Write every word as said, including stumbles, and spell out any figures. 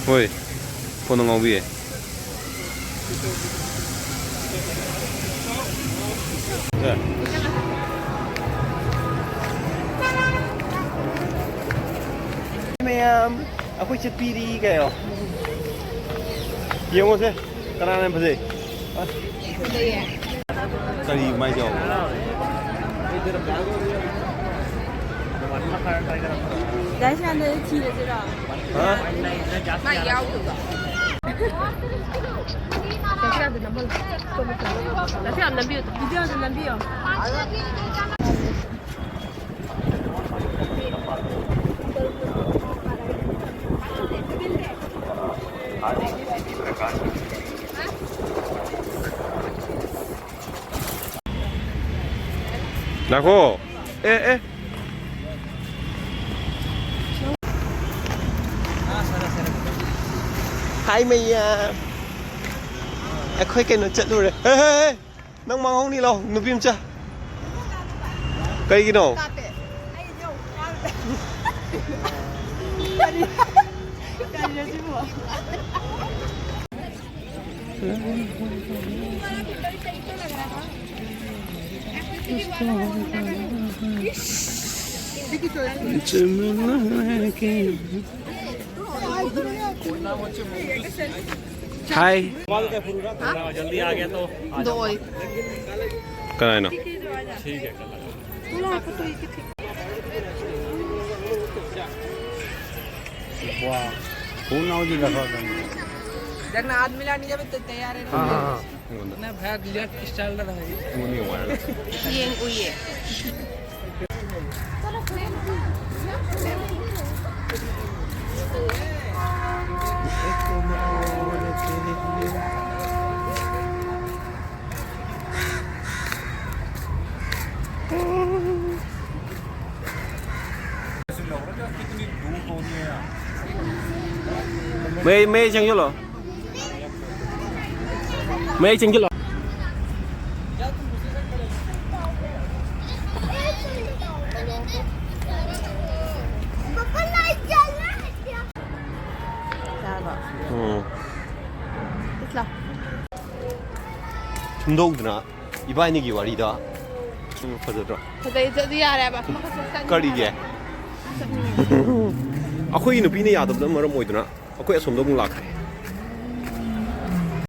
ꯍꯣꯏ, ꯀꯣꯟꯅ ꯉꯥꯎꯕꯤꯌꯦ꯫ ꯁꯦ꯫ ꯃꯌꯥꯝ, ꯑꯩꯈꯣꯏ ꯆꯠꯄꯤꯔꯤ ꯀꯩꯅꯣ꯫ ꯌꯦꯡꯉꯣꯁꯦ, ꯀꯅꯥꯅ ꯍꯦꯟꯅ ꯐꯖꯩ? ꯀꯔꯤ ꯃꯥꯏ ꯆꯥꯎꯕ? ꯗꯥꯏꯁ ꯍꯥꯟꯅ ꯊꯤꯔꯁꯤꯔꯣ? ꯍꯥ? ꯃꯥ ꯌꯥꯎꯗꯕ꯫ ꯗꯥꯏꯁ ꯌꯥꯝ ꯅꯝꯕꯤꯌꯨ꯫ ꯚꯤꯗꯤꯑꯣꯗ ꯅꯝꯕꯤꯌꯣ꯫ ꯂꯥꯛꯈꯣ꯫ ꯑꯦ, ꯑꯦ꯫ ꯍꯥꯏ ꯃꯩꯌꯥ꯫ ꯑꯩꯈꯣꯏ ꯀꯩꯅꯣ ꯆꯠꯂꯨꯔꯦ꯫ ꯍꯦ, ꯍꯦ, ꯍꯦ꯫ ꯅꯪ ꯃꯥꯡꯍꯧꯅꯤ ꯂꯥꯎ, ꯅꯨꯄꯤ ꯃꯆꯥ꯫ ꯀꯩꯒꯤꯅꯣ? ꯀꯥꯞꯄꯦ꯫ ꯑꯩ ꯌꯧ ꯀꯥꯞꯄꯦ꯫ ꯀꯔꯤ? ꯀꯔꯤꯅꯣ ꯁꯤꯕꯣ? ꯍꯥꯏ꯫ ꯍꯥ? ꯖꯜꯗꯤ ꯑꯥ ꯒꯌꯥ ꯇꯣ ꯑꯥ ꯖꯥꯑꯣ꯫ ꯀꯅꯥꯅꯣ? ꯊꯤꯛ ꯍꯦ, ꯀꯜ ꯂꯒꯥ꯫ ꯋꯥ, ꯐꯣꯟ ꯑꯥꯎ ꯖꯤ ꯂꯒꯥ ꯀꯅꯤ꯫ ꯖꯒꯅꯥꯊ ꯃꯤꯂꯥꯅꯤ ꯖꯕ ꯇꯣ ꯇꯌꯥꯔ ꯍꯦ ꯅ꯫ ꯍꯥ, ꯍꯥ, ꯍꯥ꯫ ꯑꯩꯉꯣꯟꯗ꯫ ꯅ ꯚꯥꯏ ꯂꯦꯐ ꯁ꯭ꯇꯥꯏꯜ ꯗ ꯂꯩ꯫ ꯑꯩꯉꯣꯟꯗ ꯌꯦꯡꯉꯣ ꯍꯥꯏꯔꯒ꯫ ꯌꯦꯡ ꯎꯏꯌꯦ꯫ ꯃꯌꯥꯏ, ꯃꯌꯥꯏ ꯆꯪꯁꯤꯜꯂꯣ꯫ ꯃꯌꯥꯏ ꯆꯪꯁꯤꯜꯂꯣ꯫ ꯁꯨꯝꯗꯧꯗꯅ ꯏꯕꯥꯅꯤꯒꯤ ꯋꯥꯔꯤꯗ꯫ ꯎꯝ, ꯐꯖꯗ꯭ꯔꯣ? ꯐꯖꯩ, ꯑꯗꯨ ꯌꯥꯔꯦꯕ꯫ ꯃꯈꯥ ꯆꯠꯁꯤ꯫ ꯀꯔꯤꯒꯤ? ꯑꯩꯈꯣꯏꯒꯤ ꯅꯨꯄꯤꯅ ꯌꯥꯗꯕꯅ ꯃꯔꯝ ꯑꯣꯏꯗꯨꯅ ꯑꯩꯈꯣꯏ ꯑꯁꯣꯝꯗ ꯑꯃꯨꯛ ꯂꯥꯛꯈ꯭ꯔꯦ꯫